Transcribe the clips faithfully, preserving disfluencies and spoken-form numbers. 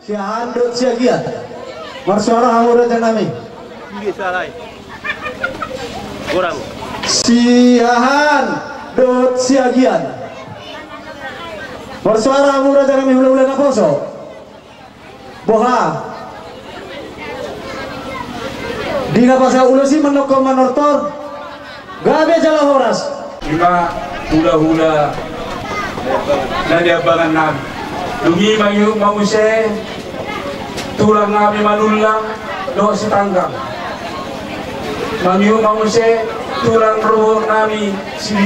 Siahaan dohot Siagian. Marsuara hamu raja nami. Ibe salai. Gorang. Siahaan dohot Siagian. Marsuara hamu raja nami, hulahula naposo. Boha? Di na pasahat ulos i mandokkon manortor. Gabe jala horas. Ima hulahula na niambangan nami. Dung i mangihut ma muse tulang nami Manullang dohot Sitanggang. Mangihut ma muse tulang rorobot nami si,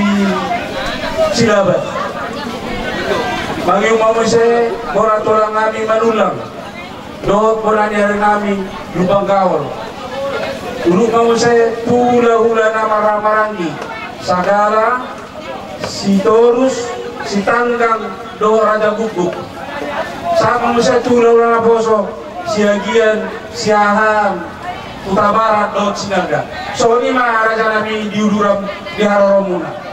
Silaban. Mangihut ma muse bona tulang nami Manullang dohot bona ni ari nami Lumban Gaol. Huhut ma muse tu hulahula na marhahamaranggi, Sagala, Sitorus, Sitanggang dohot Raja Guguk. Sahat ma muse tu hulahula naposo, Siagian, Siahaan, Hutabarat dohot Sinaga. Songon i ma raja nami di uduran di haroromuna.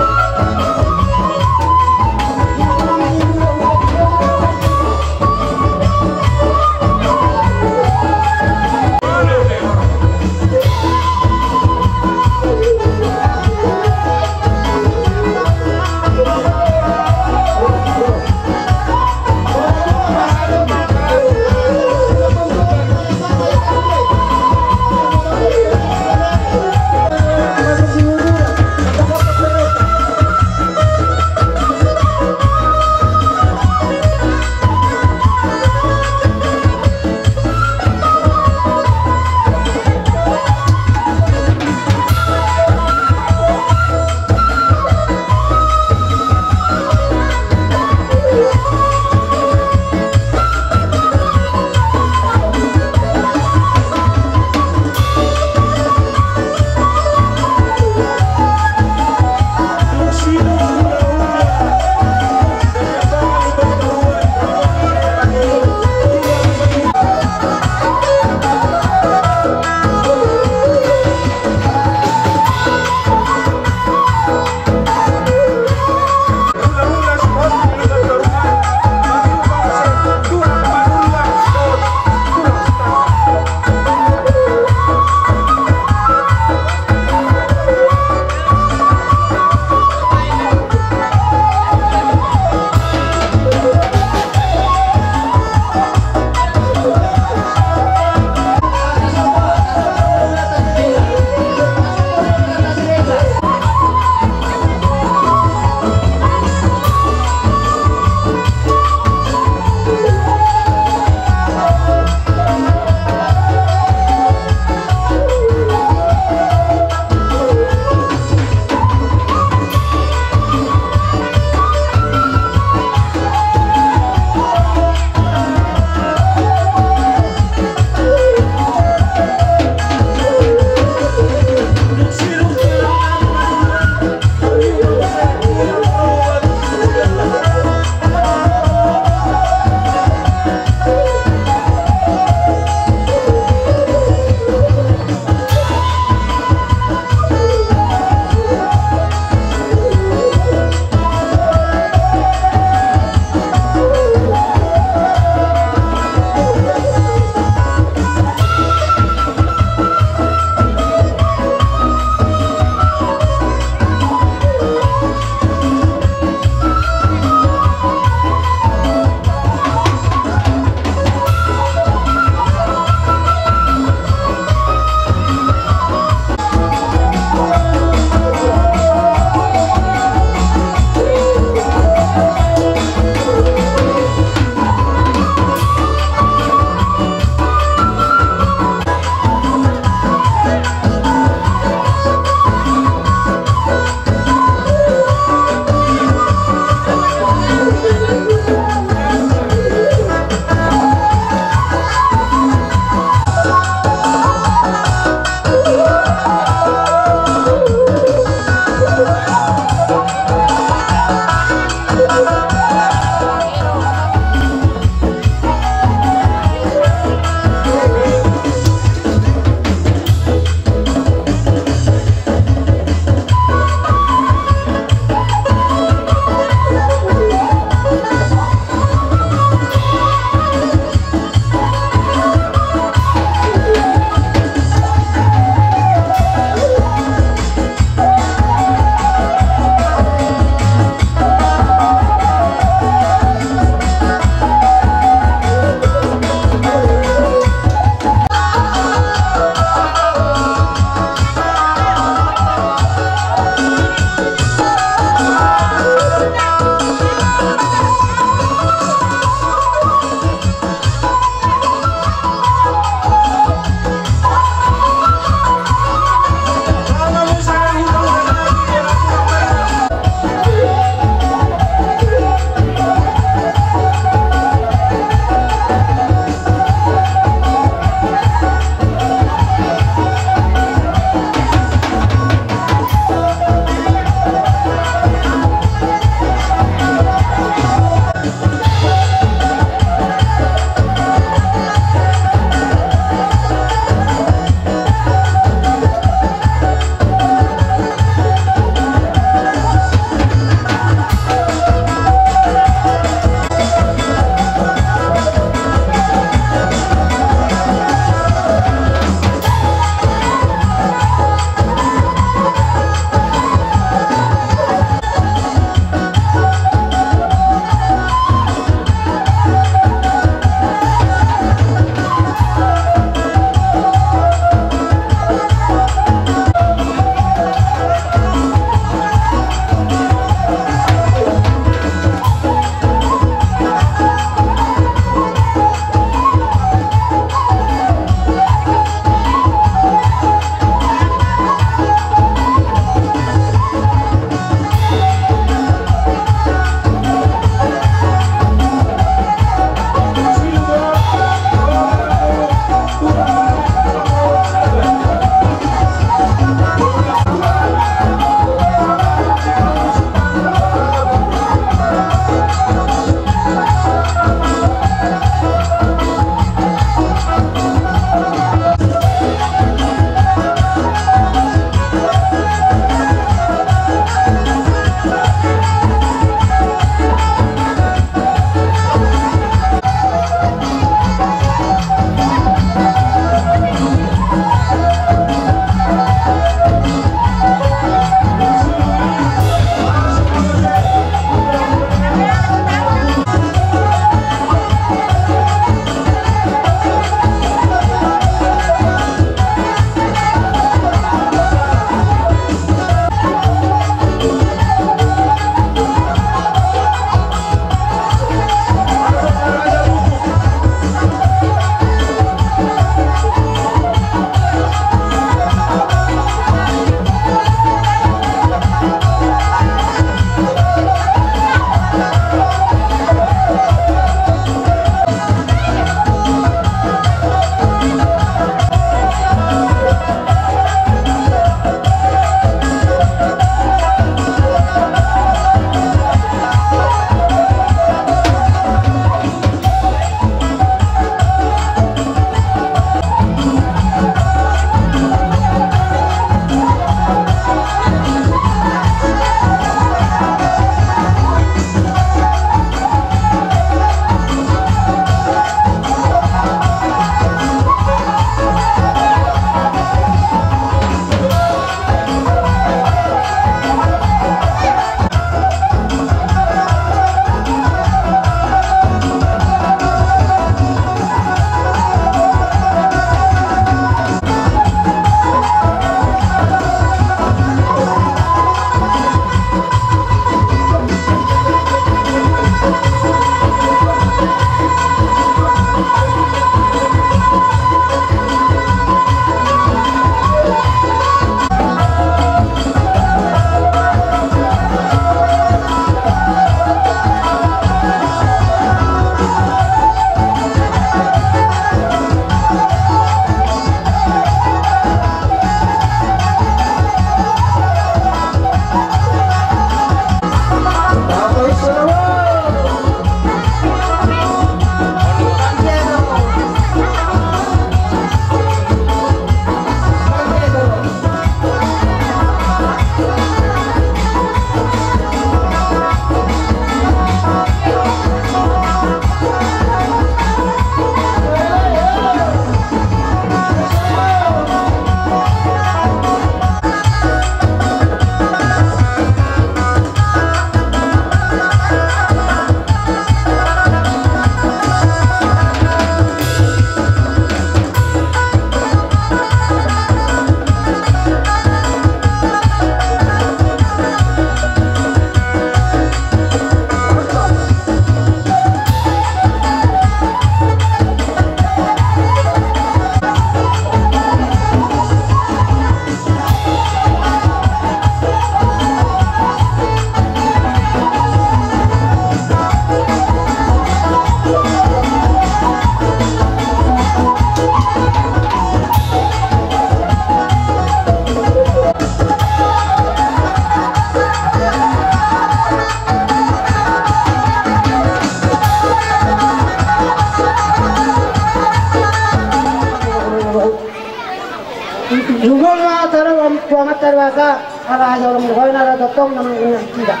Jolma tarau am tuamat tarau asa ala aja orang berkoin ala totong nama ini tidak.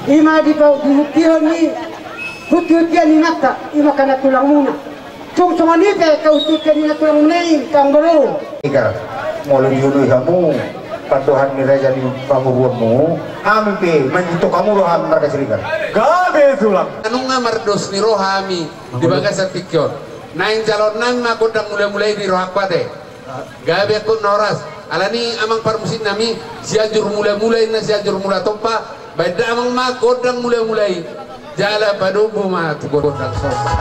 Ima di pau di hutian ni hutian ni mata ima kana tulang muna. Tung songon i pe kau hutian ni tulang muna i tang bolo. Igar molo diunoi hamu pandohan ni raja ni pamoruonmu. Hami pe manjito hamu roham marga Siregar. Gabe tulang. Anunga mardos ni rohami di bagasan tingki on. Naeng jaloon nami ma gondang mula-mula i di rohangku ate. Gabe angkut na horas. Alani amang parmusik nami Sianjur mula-mula inna Sianjur mula tompa. Baen damang ma gondang mula-mula i. Jala padomu ma tu gondang somba.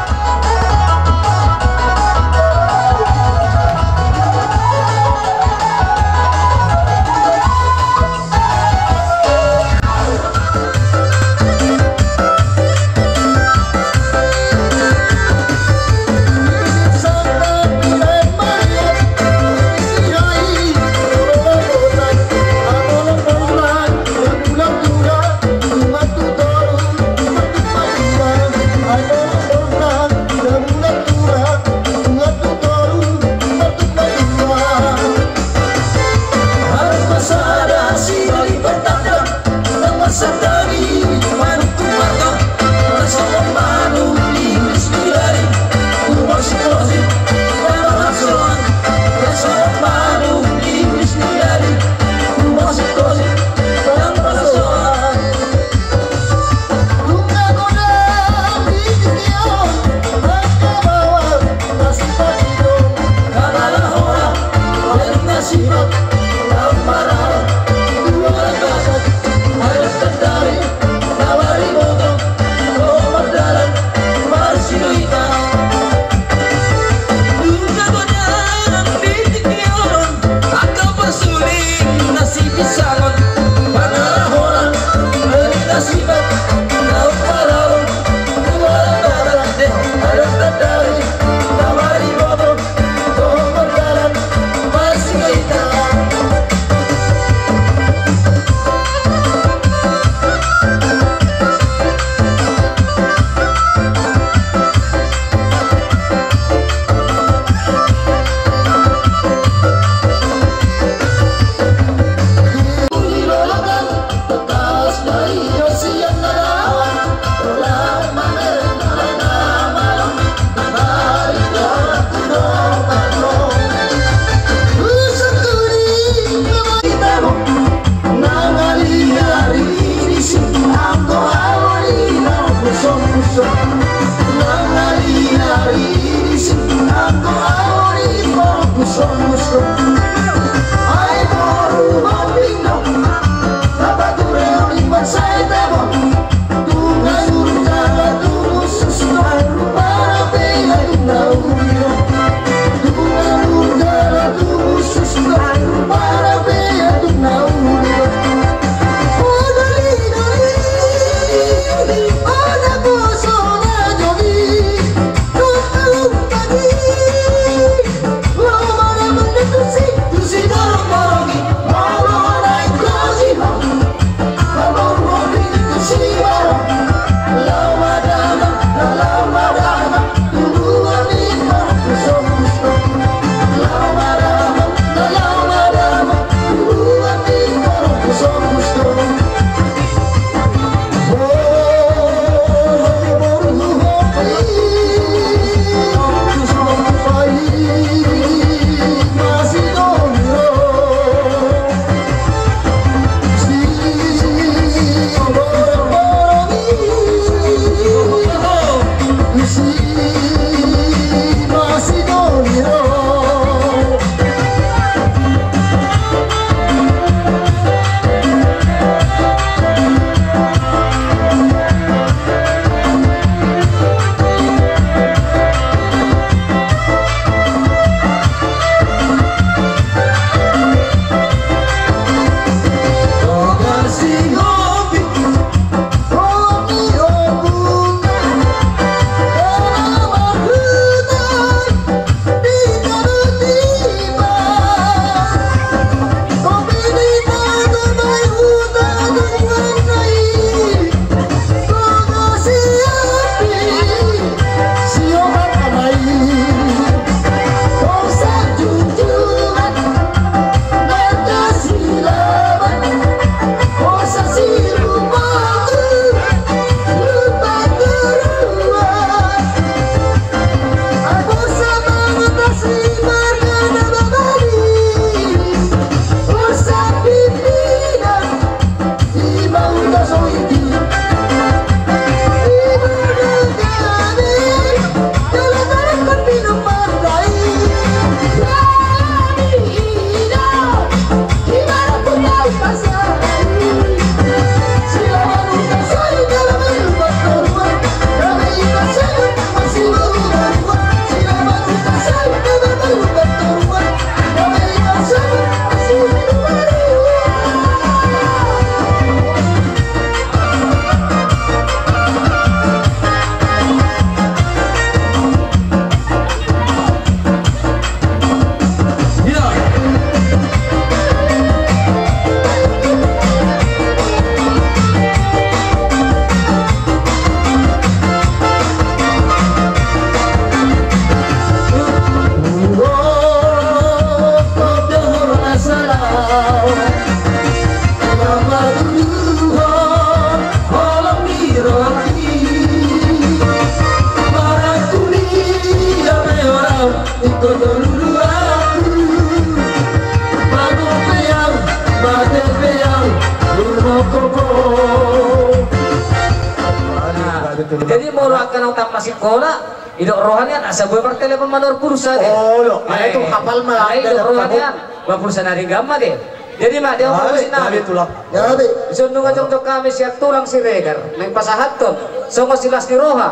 Jadi molo angka naung tamat sikola, didok roha nian asa boi martelepon manor pulsa de. Olo, alai tung hapal ma. Alai didok roha nian, ba pulsa na denggan ma de. Jadi ma, dia ma pulsa nami. Jadi. Songon nunga jongjong hami sian tulang Siregar, naeng pasahathon songon silas ni roha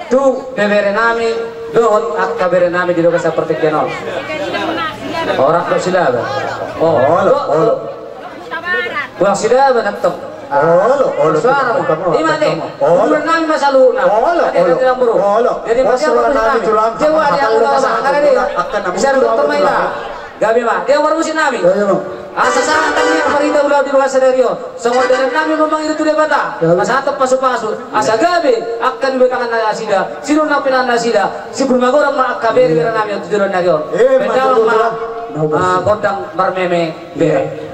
tu bebere nami dohot angka bere nami di bagasan partingkian on. Horas do Sidaba. Oh, olo, olo. Horas Sidaba, antong. Olo, olo. Suara ma. Ima de. Olo. Uduran nami ma saluhutna. Olo, olo. Jadi ma, dia ma pulsa nami. Dia ma, dia ma pulsa nami. Bisa do dokter ma ina. Gabe ma, dia ma pulsa nami. Asa sangap tangiang marhite ulaon di bagasan ari on. Songon dalan nami ma mangido tu Debata, pasahathon pasupasu asa gabe angka na binahen nasida, sinur na pinahan nasida, sibur magodang ma angka bere-bere nami on tu joloan ni ari on. Bahen damang ma gondang marmeme bere.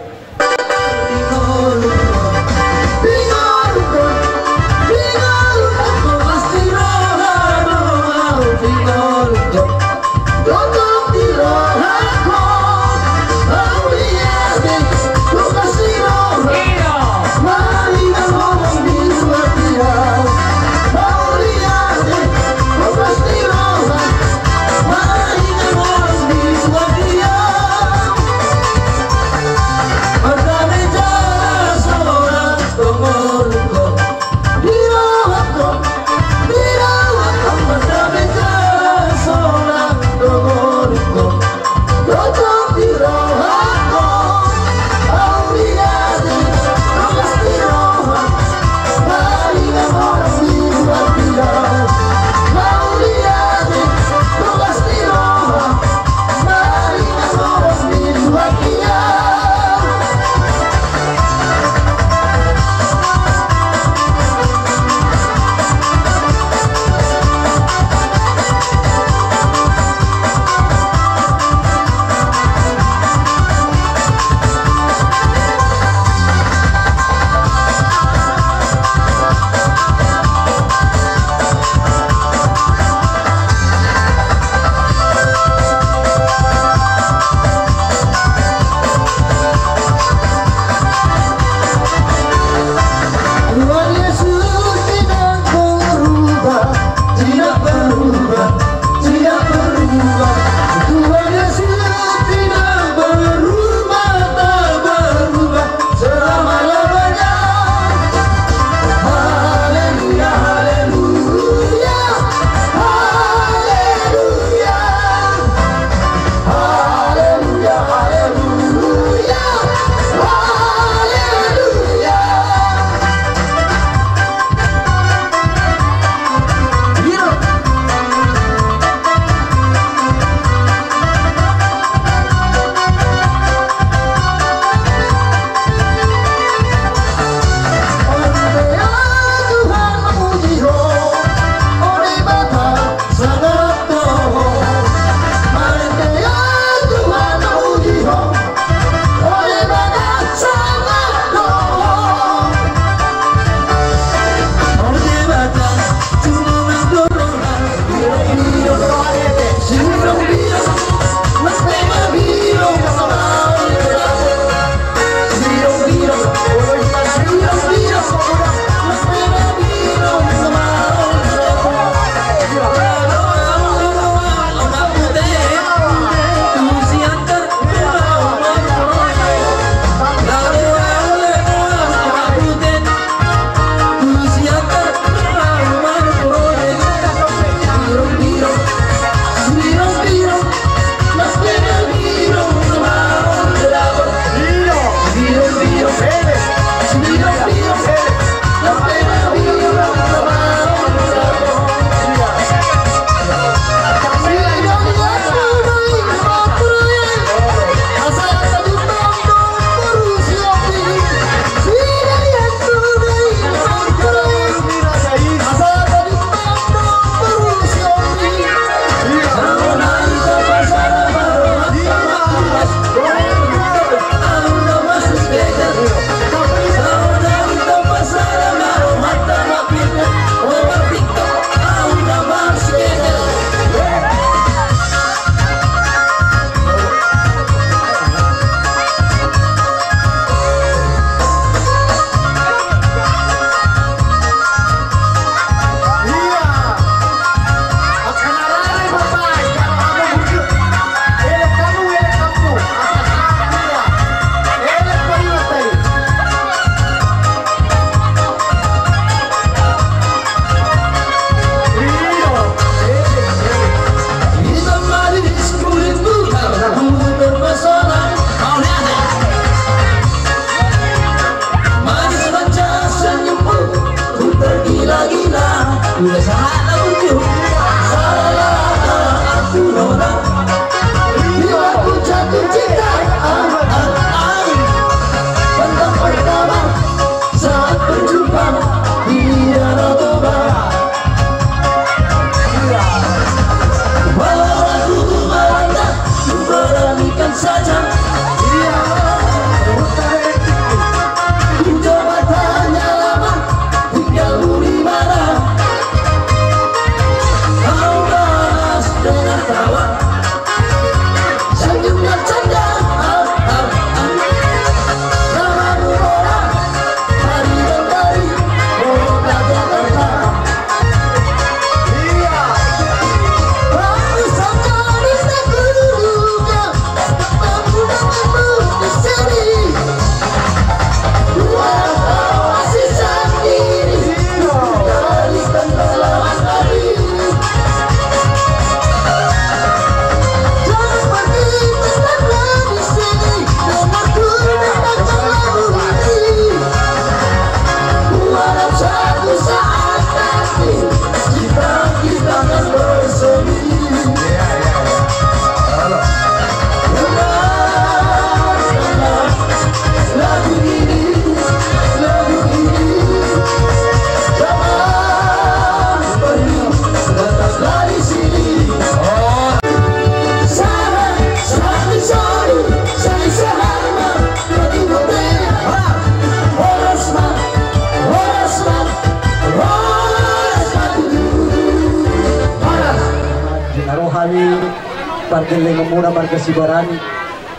Lengan muna marga Sibarani,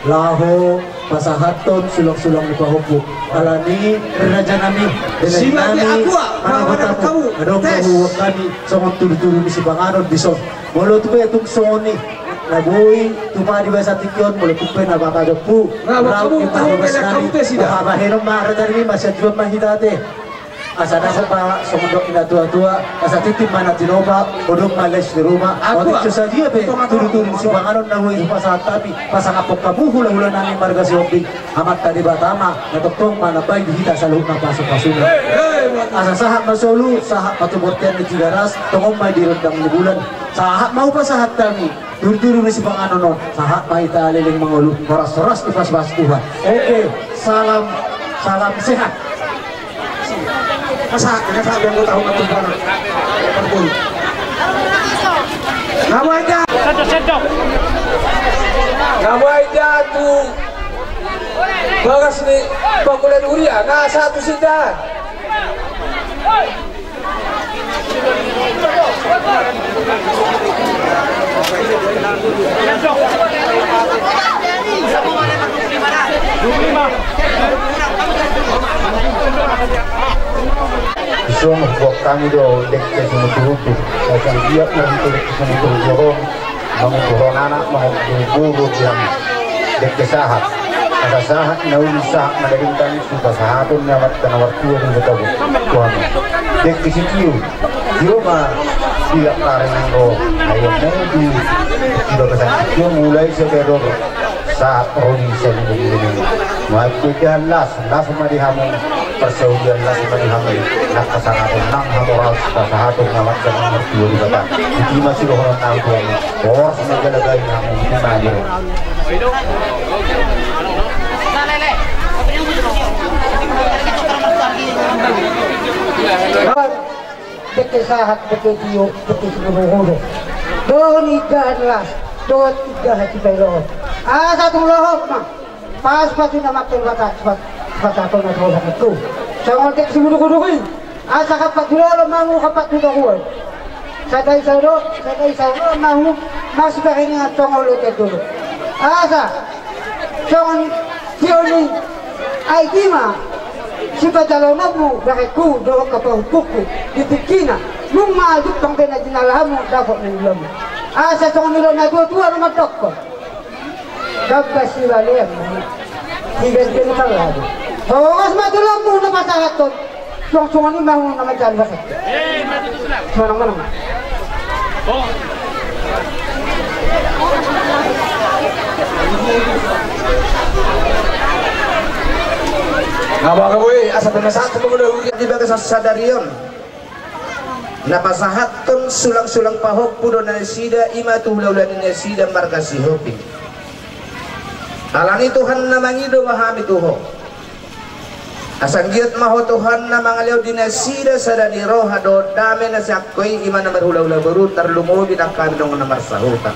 laho pasahathon sulang-sulang ni pahompu. Alani raja nami, si mati nami, aku, ah, mana mana kamu? Adong kamu kami songon tudu-tudu ni sipanganon dison. Molo tung pe tung songon i na boi tupa di bagasan tingki on, molo tung pe na batajompu. Nah, kamu tahu beda kamu pe sida. Habahenon ma raja nami, masianjuan ma hita ate. Asa dapot ma songon dok ni na tua-tua, asa tintin ma na tinopa, odong ma les di ruma. Otik so sadia pe tudu-tudu ni sipanganon na boi hupasahat hami, pasangaphon hamu hula-hula nami marga Sihombing. Amanta Debata ma na tongtong manambai di hita saluhutna pasu-pasuna. Asa sahat ma solu, sahat ma tu bontean ni Tigaras, tongon ma i di rondang ni bulan. Sahat ma hupasahat hami tudu-tudu ni sipanganon on, sahat ma hita leleng mangolu, horas-horas dipasu-pasu Tuhan. Oke, salam, salam sehat. Masa, masa yang gua tahu mati. Perpun. Nama aja. Nama aja tu bagas ni pangkulen uria. Nah, satu sida. Dison huboan hami do dengke sumutur-utur. Sai anggiat ma dengke sumutur-utur on mangutuhon anak, mangutuhon boru di hami. Dengke sahat, asa sahat na uli, sahat na dengke, supasahaton ni amanta na martua di Debata. Tuhan, dengke sitio, tio ma di angka ari na ro. Ayo mudi di bagasan sitio mulai sadari on sahat ro di saluhut ni. Mauliate las, las ma di hamu. Parsaulian las ma di hamu, nang pasangaphon nang hamu, horas pasahaton ni amanta na martua di Debata. Disi ma sidohonon nami tu hamu, horas ma jala gabe hamu di maniro. Dengke sahat, dengke tio, dengke sigurugudu. Dohot indahan las, dohot indahan sipaeloon. Asa tung lohot ma. Pasu-pasu ni amanta Debata, sipasahaton na tu ho, tu songon dengke sigurugudu i. Asa hampat tu lolo ma hamu, hampat tu toruan. Sada i saudok, sada i saudok ma hamu, masipahiningan songon lote dulu. Asa songon tio ni aek i ma sipajaloononmu berengku dohot hapahumpungku di tingkina. Nunga jumpang be na jinalahanmu dapot na nilalamu. Asa songon nidok na tua-tua na mandokkon. Gambas ni balean. Tiga tiga ni panglagu. Horas ma tu lombu na pasahathon. Suang-suang ni bangun nama jalan. Suang mana? Ngapa kamu, eh, asa penasaran kamu udah udah di bagasan sadari on. Na pasahathon sulang-sulang pahompu do nasida, i ma tu hula-hula ni nasida marga Sihombing. Alani Tuhan na mangido ma hami tu ho. Asa anggiat ma ho Tuhan na mangalehon di nasida sada ni roha dohot dame na sian ho i, i ma na marhula-hula boru, tarlumobi nang hami dongan na marsahutan.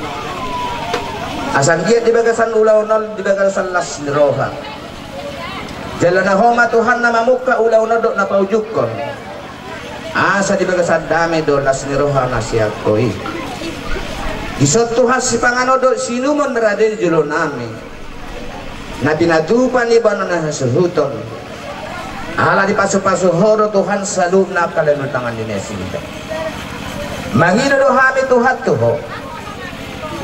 Asa anggiat di bagasan ulaon on, di bagasan las ni roha. Jala na ho ma Tuhan na mamungka ulaon on dohot na paujungkon. Asa di bagasan dame dohot las ni roha na sian ho i. Dison Tuhan sipanganon dohot siinumon na rade di jolo nami, na pinatupa ni baoa na hasuhuton. Ala dipasu-pasu ho do Tuhan saluhutna angka leleng tangan ni nasida. Mangido do hami Tuhan tu ho.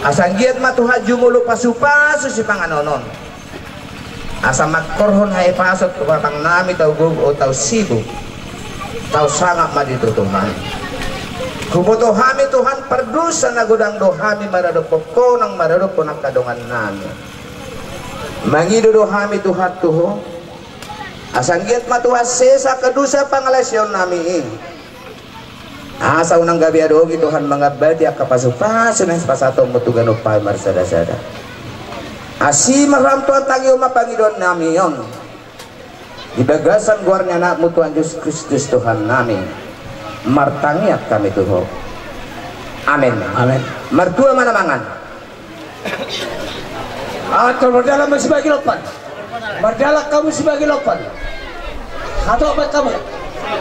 Asa anggiat ma Tuhan jumolo pasu-pasu sipanganon on. Asa mangkorhon hahipason tu batang nami, tau gogo, tau sibu, tau sangap ma di Ho Tuhan. Huboto hami Tuhan pardosa na godang do hami maradophon ho nang maradophon angka dongan nami. Mangido do hami Tuhan tu ho. Asa anggiat ma Tuhan sesa angka dosa pangalaosion nami i. Asa unang gabe adong i Tuhan mangambati angka pasu-pasu na sipasahatonmu tu ganup hami marsada-sada. Asi ma roham Tuhan, tangihon ma pangidoan nami on. Di bagasan goar ni Anakmu Tuhan Jesus Kristus Tuhan nami, martangiang hami tu ho. Amen. Amen. Martua ma na mangan. Atur mardalan ma sibagi lompan. Mardalan hamu sibagi lompan. Hatop baen hamu.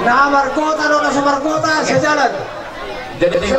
Na margota dohot na so margota sajalan. Jadi, jadi,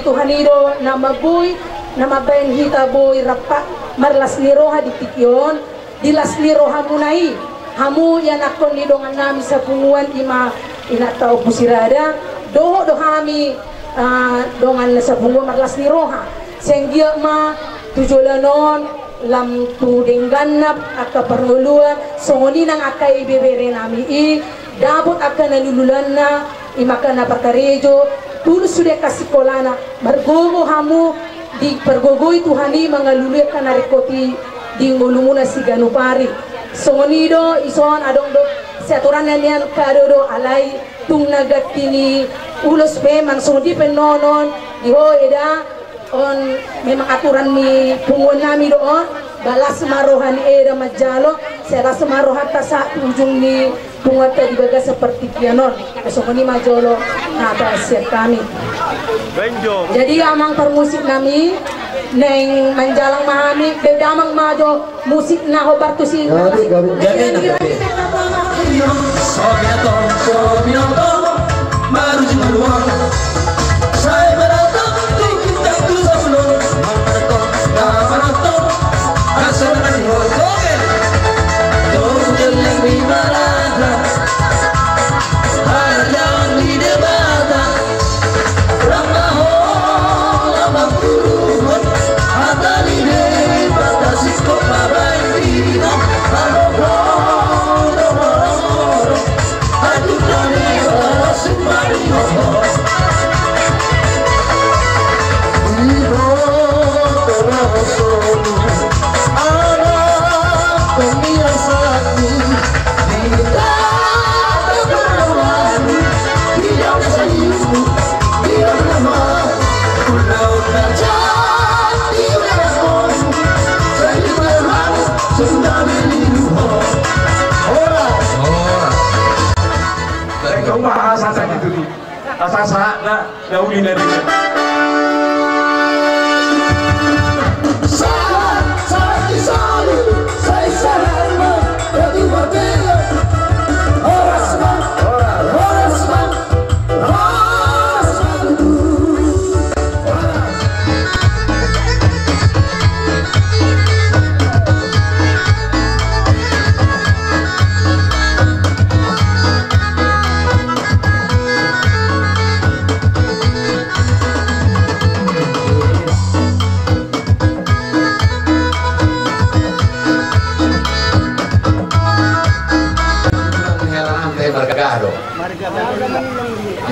Tuhan i do na mambuat, na mambahen hita boi rap marlas ni roha di tingki on, di las ni rohamuna i. Hamu ianakhon ni dongannami sapunguan i ma inanta Ompu Sirada, dohot do hami, ah, dongan sapunguan marlas ni roha. Sai anggiat ma tu joloan on lam tu dengganna angka parngoluan, songon i nang angka ibeberenami i, dapot angka na niluluanna, i ma angka na parkarejo, tulus sude angka sikolana, margogo hamu, dipargogoi Tuhan i mangalului angka na ringkot i di ngolumuna siganup ari. Songon i do, dison adong do siaturanna nian kado do, alai tung na ganti ni ulos pe, manang songon dia pe annon on, di ho eda, on memang aturan ni punguannami do on, ba las ma roha ni eda manjalo, sai las ma rohanta sahat tu ujung ni punguanta di bagasan partingkian on. Songon i ma jolo hata sian hami. Jadi amang parmusiknami, naeng manjalang ma hami, be damang ma jo musik na hombar tusi. Jadi, jadi, jadi. Asa sahat na uli na.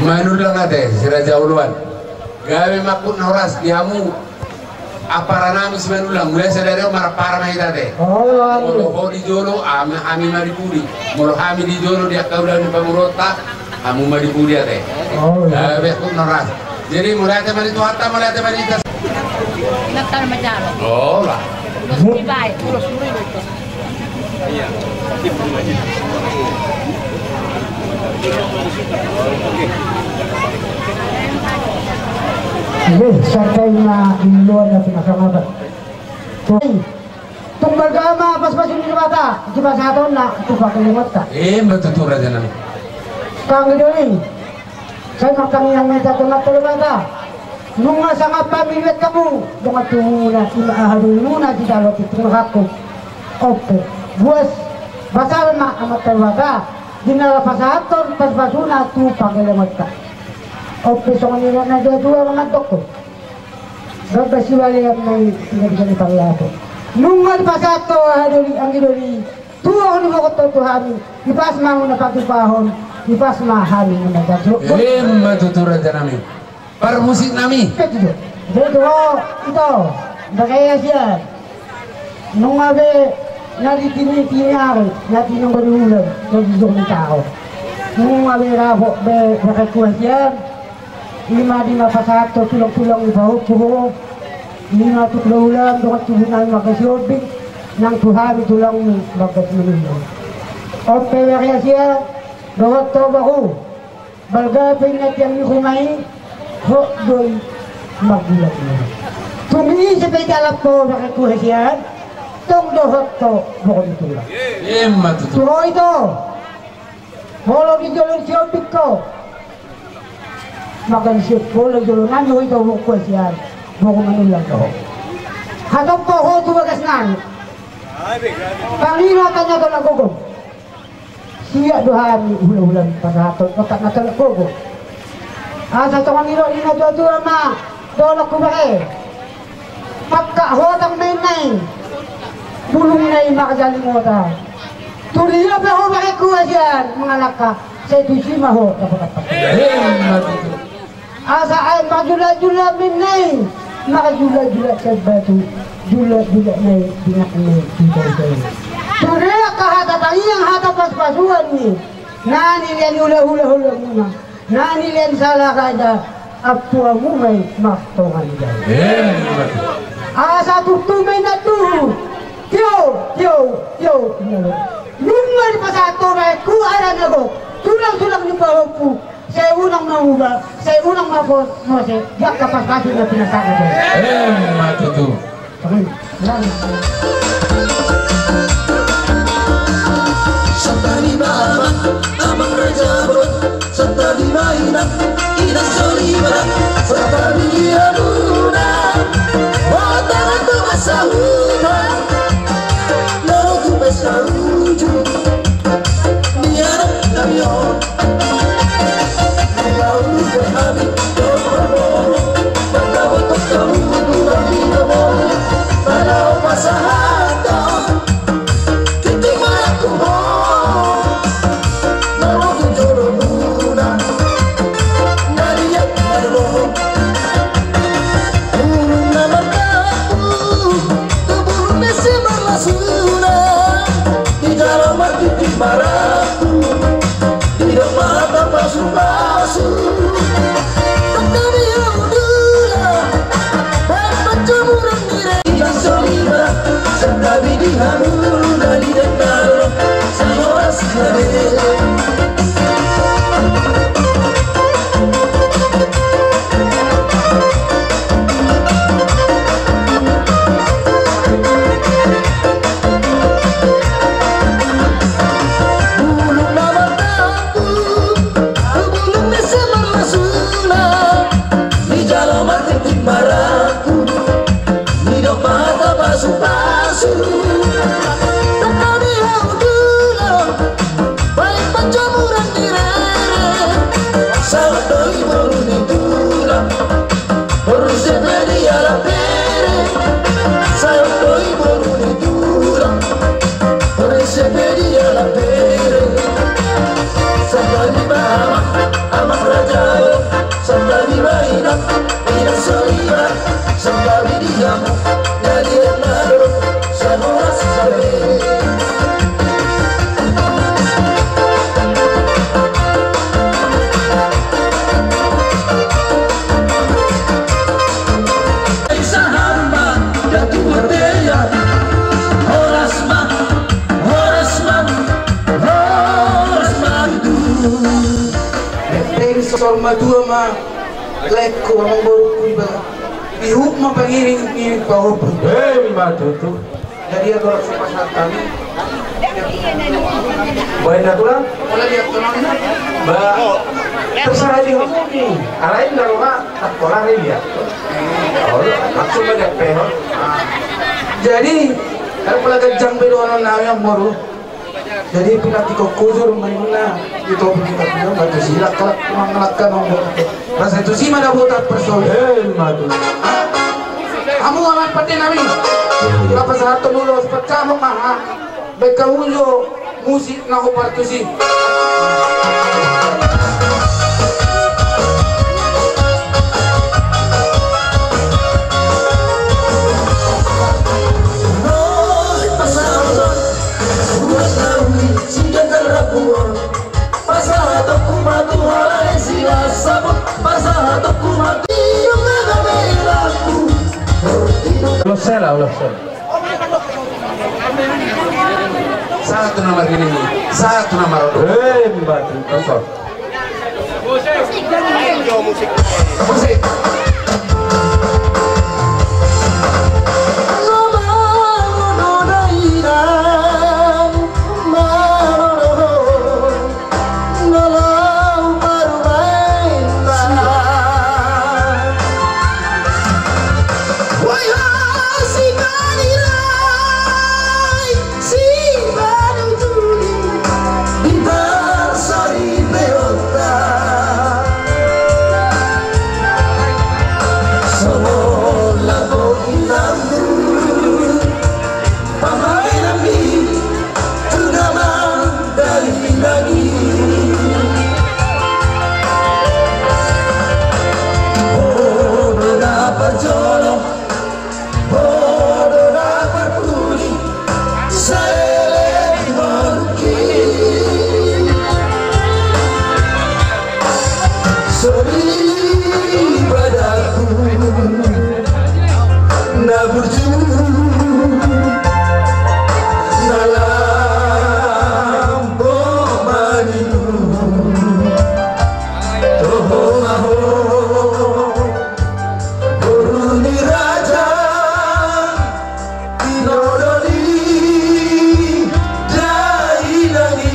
Manullang ate, si Raja Uluan. Gabe mangkut na horas di hamu. Aparanami si Manullang, mulai sadari on marampara ma hita ate. Molo ho di jolo, hami ma di pudi. Molo hami di jolo di angka ulaon ni pamoruonta, hamu ma di pudi ate. Gabe mangkut na horas. Jadi mulai ate ma di Tuhanta, mulai ate ma di hita. Inanta ma jalo. Ola. Oke, santai na di luar na tengah sama. Tung balga ma paspasu ni Debata, dipasahatonna tu pangkelengonta. Emma tutu rajanami. Pangidoni. Sai martangiang ma hita tu Amanta Debata. Nunga sangap hami dibahen hamu dongan tubumuna, i ma haha dolimuna di jolo di tingki on. Onpe. Buas basal ma Amanta Debata di na laho pasahathon paspasuna tu pangkelengonta. Onpe songon nidok ni natuatua ma mandokkon. Gamba sibalian ma i, ina bisa ni parlapo. Nunga dipasahat ho haha doli, anggi doli. Tuaon ni bohot on tu hami, dipas ma hamu na patupahon, dipas ma hami na manjalo. Emma tutu rajanami. Parmusiknami. Betul. Betul. Ito. Bagai asian. Nunga be na di tini tini ari, na tinonggo ni ulam, na di jong ni tao. Nunga be dapot be bagai kuasian. I ma di na pasahat ho tulangtulang ni pahompu ho. I ma tu hula-hula dongan tubunami marga Sihombing, nang tu hami tulangmu marga Simanjuntak. Onpe bagas ia dohot ho boru. Balga pe inna tiang ni huma i, hot do i margulak i. Tung ise pe dialap ho bagas kuasian, tong dohot ho boru ni tulang. Emma tutu. Tu ho ito. Molo di jolo ni Sihombing ho. Maka di sian pola jolo nami ho ita, ho kuasian, bogo manulang do ho. Hatop ho tu bagas nami. Pangido tanya tolak gogo. Siap do hami hulahula pasahaton otak na tolak gogo. Asa songon nidok ni na tuatua ma, tolak hubahen. Mangkak hotang ma inna i, bulung na i mangajali mota. Tudia pe ho bahen kuasian mangalangka, sai tusi ma ho dapot. Emma tutu. Asa aek marjulak-julak ma inna i, marjulak-julak sian batu, julak-julak na i, dinak na i, dibae-bae. Tudia angka hata tangiang, hata pasu-pasuan ni na nilean ni hulahula, hulahula muna. Na nilean sala raja, ampuanmu ma i martonga ni jae. Emma tutu. Asa turtu ma inna tuhu. Tio, tio, tio, inna lo. Nunga dipasahat ho bahenku ala na gok, tulang-tulang ni pahompu. Sai unang mamuba, sai unang mapos, mose, jaka pas-pasi na pinasahat ho. Emma tutu. Santabi ma amang, amang raja bolon, santabi ma inang, inang soriba, santabi di hamuna. Wah, tangan tu masa huta, lalu tu pesta uju, di anak nami on. Di jolo martintin marangkup, didok ma hata pasu-pasu. Santabi hamu dula, baen panjamuran ni rere. Inang soriba, santabi di hamu na di dendaro, sai horas gabe. Bulung na martangkup, bulung ni si marlasuna, di jolo martintin marangkup, didok ma hata pasu-pasu. Santabi hamu dula, baen panjamuran ni rere. Saut do i boru ni tulang, boru Sepedia Lampere. Saut do i boru ni tulang, boru Sepedia Lampere. Santabi ma amang, amang raja bolon, santabi ma inang, inang soriba, santabi di hamu na di dendaro, sai horas gabe. Sahat ma datu martea, horas ma, horas ma, horas ma tutu. Hepeng sor matua ma laengku, amang borungku, iba ihut ma pangiring-iring pahompu. Emma tutu. Jadi ya, tolak sumpah saat kami. Baen na tulang. Pola dia tulang. Ba, terserah di hamu ni. Alai na roha, tak pola re dia. Oh, maksud banyak pe, ho. Jadi, kalau pola ganjang pe dohonon nami, amang boru. Jadi pinantikhon hujur ma inna, di topi kita punya batu silak, kalau mangalangka, amang boru. Rasa tusi ma dapotan parsaulian. Emma tutu. Hamu amang pande nami. Lapas sahat tu ulos pecah ma ha. Baen hamu jo musik na hombar tusi. Pasahatonku ma tu halak i silas sabut, pasahatonku ma tu. Ulos sela, ulos sela. Sahat tu na marnini, sahat tu na maronduk. Emma tutu. Musik. Ibadahku na burju, na lam poma nimu. Toho ma ho, boru ni raja, tinodo ni dainang i.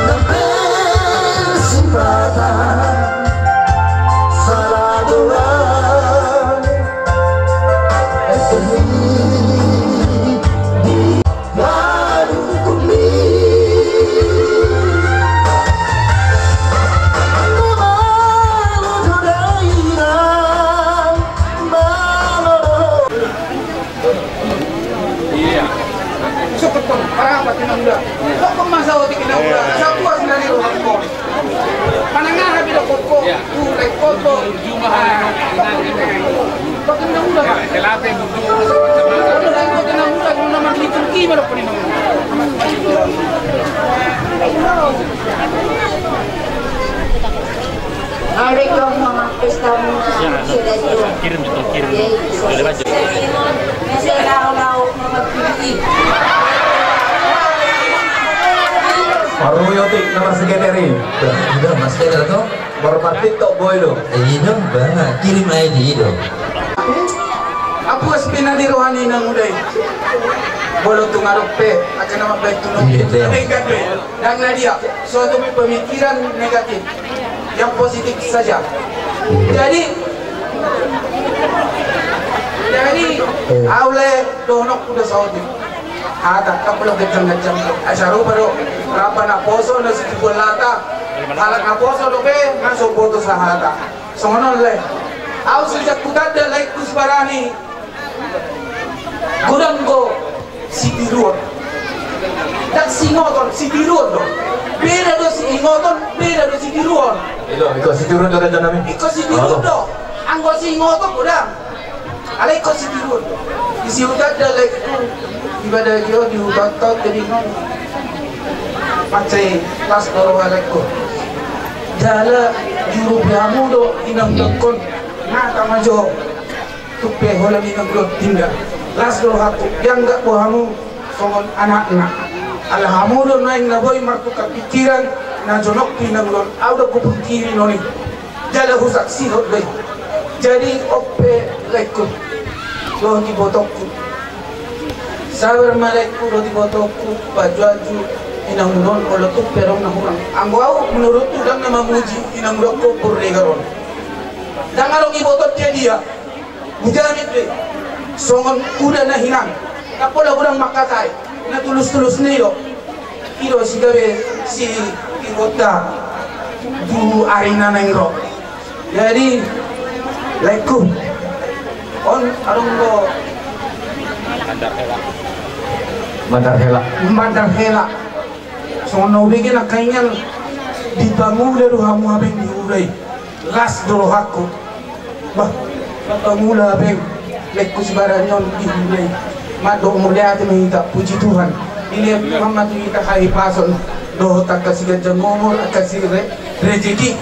Na bersifatan salah doa. Iya. Sokkot, parapa tinang uda? Sokkot masa otik tinang uda. Sapuas nari rohangkon. Manang aha pe dohonon. Iya. Ulai koto. Juma hari. Pakai tinang uda. Telape butuh. Ulai koto tinang uda, kalau nama di Turki baru pakai tinang uda. Hari kau mama pesta muna sudah jua. Kirim itu, kirim. Jadi, saya lau-lau mama pilih. Baru yotik nama sekretari. Udah, udah, Mas Keder tuh. Baru partit tok boy lo. Eh, ini banget. Kirim aja di itu. Apuas pe na di roha ni inang uda i. Molo tung adong pe angka na mambahen tu inang uda i. Iya, iya. Tapi kan pe, ndang na dia, suatu pemikiran negatif, yang positif saja. Jadi, jadi, au le dohononku do saotik. Hata, ndang pola ganjang-ganjang. Ai sarupa do, rap na poso na sitibuan lata. Halak na poso dope, na so boto sahata. Songon on le. Au sejak hutanda laengku Sibarani. Godang do sitiruon. Ndang siingoton, sitiruon do. Beda do siingoton, beda do sitiruon. Iko, iko sitiruon do, raja nami. Iko sitiruon do. Anggo siingoton godang. Alai iko sitiruon do. Di si hutanda laengku. Ibadah dio di hutanta jadi nong. Mansai las do roha laengku. Jala diurupi hamu do inang dokkon. Nga tama jo. Tung pe holan inang do tinda. Las do rohangku, dianggap do hamu songon anakna. Ala hamu do naeng na boi martukar pikiran, na jonok tu inang do. Au do hupungkiri non i. Jala husaksihon do i. Jadi on pe laengku. Dohot ibotongku. Sabar ma laengku dohot ibotongku, pajual tu inang do on, olo tung pe adong na hurang. Anggo au menurutku ndang na mamuji inang do on, Borregar on. Ndang adong iboto dia dia. Hujamin do i. Songon uda na hinang. Ndang pola godang mangkatai. Na tulus-tulus ni do. I do si gabe si ingkota. Tu ari na naeng ro. Jadi laengku. On adong do. Mandar hela. Mandar hela. Songon na hubege na kaingan di pangula do hamu abeng di hula i. Las do rohangku. Bah, pangula abeng, laengku Sibarani on di hula i. Mandok mauliate ma hita, puji Tuhan. Dilehon Tuhan ma tu hita hahipason. Dohot angka siganjang umur, angka si re-, rejeki.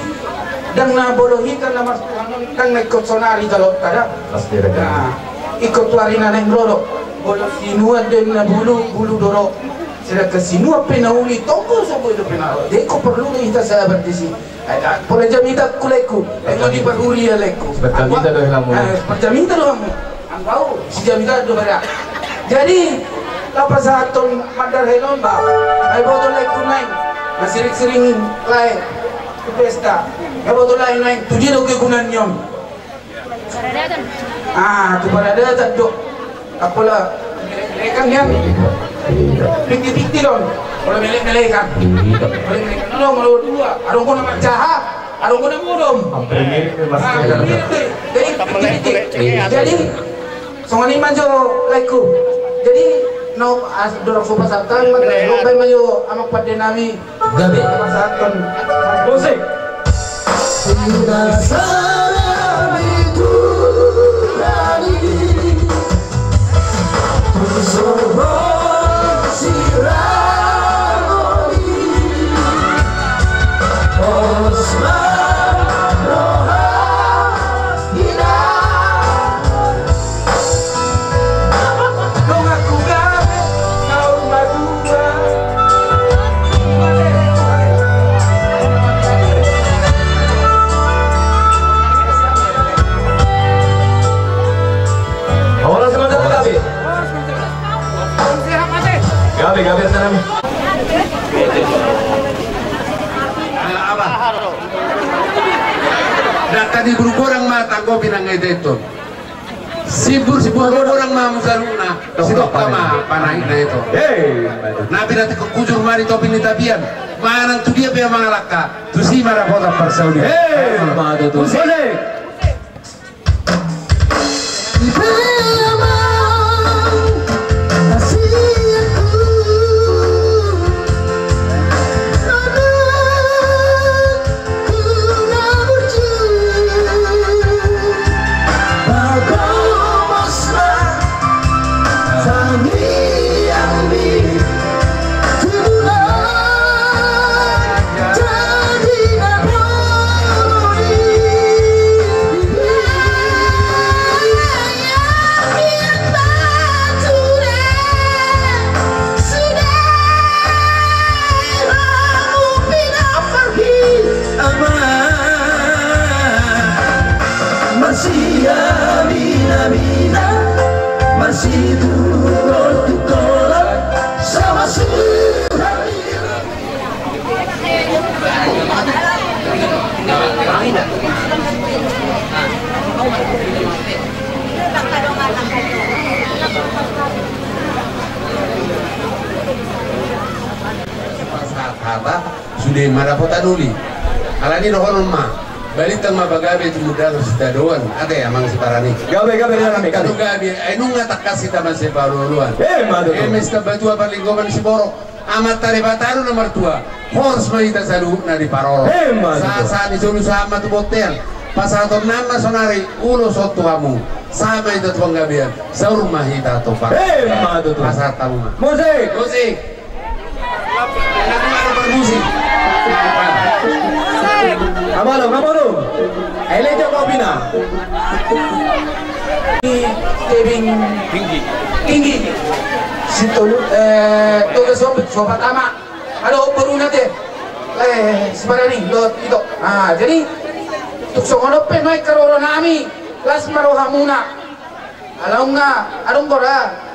Ndang na bolo hita na martuhan on, ndang na ingkon sonari jaloonta da. Pasti ada. Nah, ingkon tu ari na naeng ro do. Molo sinuan do na bulu, bulu do ro. Sedangkan sinuan pe na uli, tonggo so boi dope na ro. Jadi ingkon porlu do hita sabar disi. Ai, ah, pola jamita ku laengku. Ai, ingkon diparuli ia laengku. Berjamita do hamu. Eh, berjamita do hamu. Anggo au, si jamita do bada. Jadi, laho pasahathon mandar hela on ba. Ai boto laengku naeng. Na siring-siring lae. Tu pesta. Ai boto lae naeng. Tu dia do kegunaan ni on. Ah, tu paradatan do. Apola melek-melekan nian. Piti-piti do on. Pola melek-melekan. Melek-melekan. Adong, adong dua. Adong gona manjaha. Adong gona modom. Hampir mirip, Mas. Ah, hampir mirip, deh. Jadi, piti-piti. Jadi, songon i ma jo laengku. Jadi, na, as, dorang sopa satan, ma, lombai ma jo amang pande nami. Gabe. Musik. Gabe, gabe, tenang. Apa? Dangka ni bulu godang ma tanggopi nang ito. Sibur, sibur godang ma muse saluhutna. Sidok ma panaikna ito. Hei. Na pinantikkon hujur ma di topi ni tapian. Manang tu dia pe mangalangka, tusi ma dapotan parsaulian. Hei. Muse. Pasahat hata, sude ma dapotan uli. Alani dohonon ma, balintang ma pagabe tumundalhon sitadoan, ate amang siparani. Gabe, gabe, gabe. Ai nunga tangkas hita masipaolooloan. Emma tutu. Eme sitambatua parlinggoman siborok. Amanta Debata do na martua, horas ma hita saluhutna diparorot. Emma tutu. Sahat-sahat ni solu sahat ma tu bontean. Pasahatonnami ma sonari ulos on tu hamu. Sahat ma hita tu panggabean. Saur ma hita tu panggabean. Emma tutu. Pasahat hamu ma. Musik. Musik. Abalo, abalo. Ai lejo kopina. Tebing tinggi. Tinggi. Sitolu, eh, Toga Sompit, so pertama. Halo, boruna te. Eh, siparani, lot, ito. Ah, jadi, tung songon on pe nuaeng haroronami, las ma rohamuna. Ala nunga, adong gora.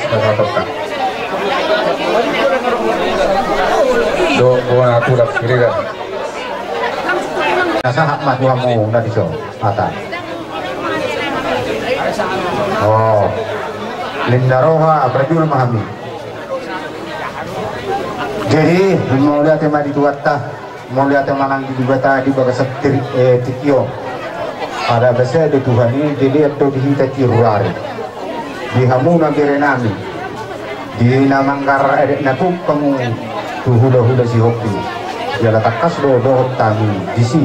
Sasahaton. Dohot bona tulang Siregar. Sahat ma tu hamu na dison hata. O, ninna roha, prajur ma hami. Jadi mauliate ma di Tuhanta. Mauliate ma nang di Debata di bagasan tingki on. Ala basa do Tuhan i dilehon do di hita tiur ari. Di hamuna berenami, di na manggarar adat na gok hamu tu hulahula Sihombing, jala tangkas do dohot hami disi,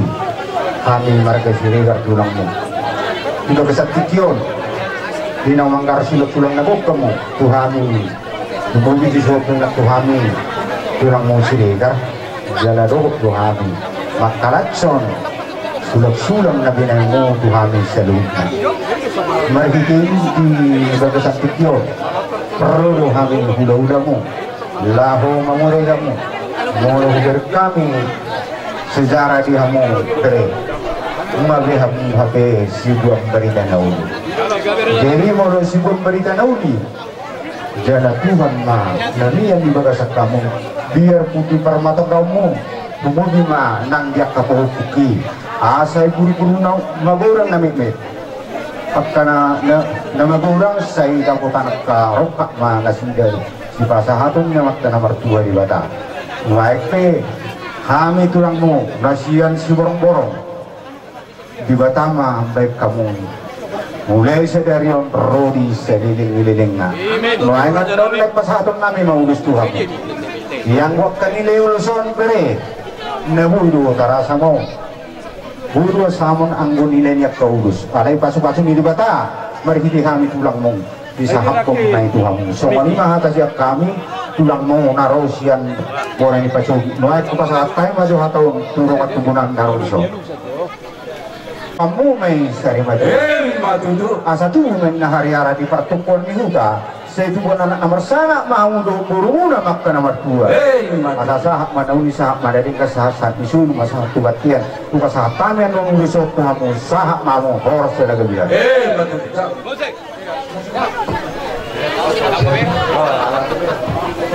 hami marga Siregar tulangmu. Di bagasan tingki on, di na manggarar sulangsulang na gok hamu tu hami, tu bobi di Sihombing nang tu hami tulangmu Siregar. Jala dohot do hami mangkalashon sulangsulang na binahenmu tu hami saluhutna. Marhite i di bagasan tingki on, ro do hami hulahulamu laho mamurei hamu. Molo hubereng hami sejarah di hamu bere, nunga be hamu hape sibuan barita na uli. Jadi molo sibuan barita na uli, jala Tuhan ma na mian di bagasan hamu. Biarpun di parmatanggaonmu, tumobi ma nang di angka pohon pungki, asa i buruburu na magorang na metmet. Angka na, na, na magorang sai dapotan angka rongkap ma nasida sipasahaton ni Amanta na martua Debata. Nuaeng pe hami tulangmu na sian Siborongborong, Debata ma mambahen hamu mulai sadari on ro di saleleng ni lelengna. Nuaeng annon lae pasahaton nami ma ulos tu hamu. Ianggo angka nilai ulos on bere, na boi do tarasam on. Boi do tarasam on anggo nilai ni angka ulos. Alai pasupasu ni Debata marhite hami tulangmu, disahaphon ma i tu hamu. Songon i ma hata sian hami tulangmu na ro sian bona ni pasogi. Nuaeng hupasahat hami ma jo hata on tu dongan tubu nami na ro dison. Hamu ma i sari maju. Emma tutu. Asa tubu ma i na hariara di partungkoan ni huta. Sai tubuan anak na marsangap ma hamu dohot borumuna ma angka na martua. Emma tutu. Asa sahat ma na uli, sahat ma na denggan, sahat sahat ni solu ma sahat tu bontean. Hupasahat hami annon ulos on tu hamu, sahat ma hamu horas jala gabe. Emma tutu.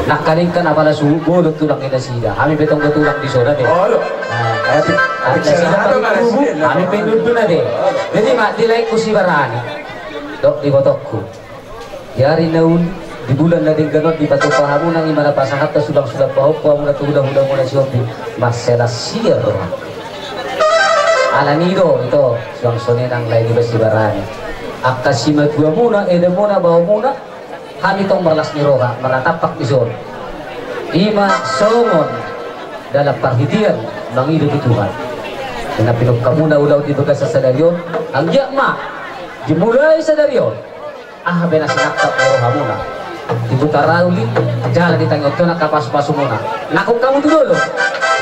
Nangkaning kan apala suhut godang tulang ni nasida. Hami pe tong do tulang di son ate. Olo. Nah, ate, ate nasida paling tubu, hami pe nundun ate. Jadi ma di laengku Sibarani dohot di ibotongku, di ari na uli, di bulan na denggan on dipatupa hamuna i ma na pasahathon sulangsulang pahompu hamuna tu hulahulamuna Sihombing, marsilas siar roha. Alani i do ito, suang songon i nang lae niba Sibarani, angka simatuamuna, edamuna, baomuna, hami tong marlas ni roha marnatampak di son. I ma songon dalan parhitean mangido tu Tuhan. Di na pinungkamuna ulaon di bagasan sadari on, anggiat ma dimulai sadari on aha pe na sinangkap ni rohamuna, diputar uli jala ditangihon Tuhan angka pasupasumuna. Nangkok hamu tu dolok,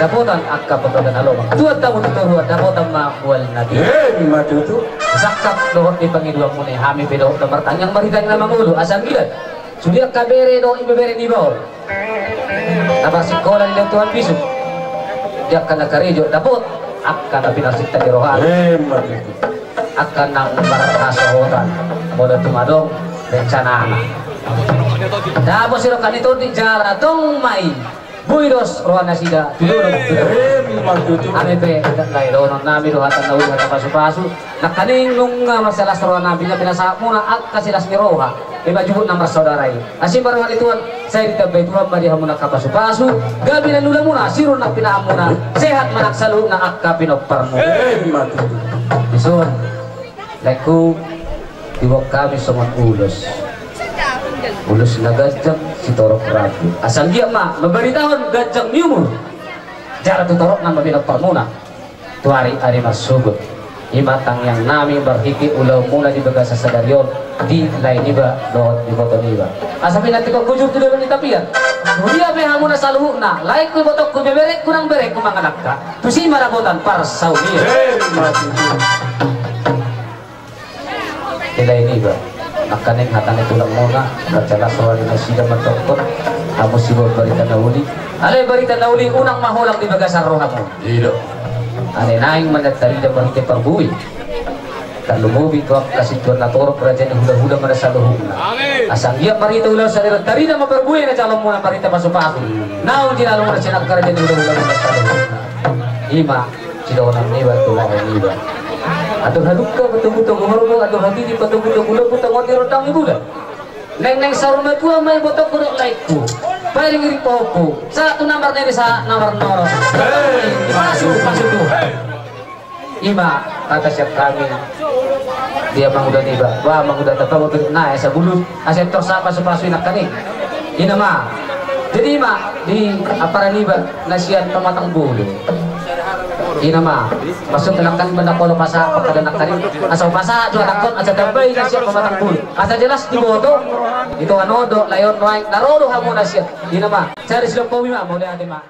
dapotan angka pambaga na lomak. Tuat hamu tu toruan, dapotan ma mual na tio. Emma tutu. Sangkap dohot di pangidoanmuna i, hami pe dohot na martangiang marhite na mangolu, asa anggiat sude angka bere dohot ibebere niba on na marsikola dilehon Tuhan bisuk, di angka na karejo dapot angka na pinarsinta ni rohana. Emma tutu. Angka na marhasohotan, molo tung adong rencanana, dapot sidok angka ni tondi jala tong ma i boi dos rohanasida tu dolok. Emma tutu. Hami pe lae dohonon nami do hata na uli, hata pasupasu. Nangkaning nunga marsilas roha nami na pinasahatmuna angka silas ni roha, i ma juhut na marsaudara i. Asi ma roha ni Tuhan, sai ditambai Tuhan ma di hamuna angka pasupasu, gabe na niulamuna, sirun na pinahanmuna, sehat ma nang saluhutna angka pinomparmuna. Emma tutu. Di son laengku, diboan hami songon ulos, ulos na ganjang sitorop rambu. Asa anggiat ma mambaritahon ganjang ni umur jala tu toropna ma pinomparmuna tu ari-ari marsogot. I ma tangiang nami marhite ulaonmuna di bagasan sadari on di lae niba dohot di iboto niba. Asa pinantikhon hujur tu dolok ni tapian. Huria pe hamuna saluhutna, laengku, ibotongku, ibeberengku nang berengku mangalangka, tusi ma dapotan parsaulian. Emma tutu. Di lae niba, nangkaning hata ni tulangmuna, marsilas roha ni nasida mandokkon hamu siboan barita na uli. Alai barita na uli unang ma holang di bagasan rohamu. I do. Alai naeng ma na tarida marhite parbue. Tarlumobi tu angka sintua na torop raja ni hulahula ma na saluhutna. Asa anggiat marhite ulaon sadari on tarida ma parbue na calonmuna marhite pasupasu. Naung di lalomuna sian angka raja ni hulahula ma na saluhutna. I ma sidohonon niba tu lae niba. Andor halumpang patogutogu horbo, andor habibit patogutogu lombu, tongon ni rondang ni bulan. Naeng naeng saur matua ma ibotongku dohot laengku. Paling iring pahompu. Sahat tu na marnini sahat na marnono. Pasu pasu Tuhan. I ma hata sian hami di amanguda niba, ba amanguda tapa, ba bere na esa bulu, asa tor sahat pasupasu i nangkaning. I na ma. Jadi i ma di ampara niba na sian Pamatang Bulu. I na ma. Maksudna nangkaning, ba na pola pasahat pangkada nangkaning, asa pasahat jo anakon asa tambai na sian Pamatang Bulu, asa jelas diboto. Ito ano do lae on nuaeng na ro do hamu na sian. I na ma. Sari silompa i ma, mauliate ma.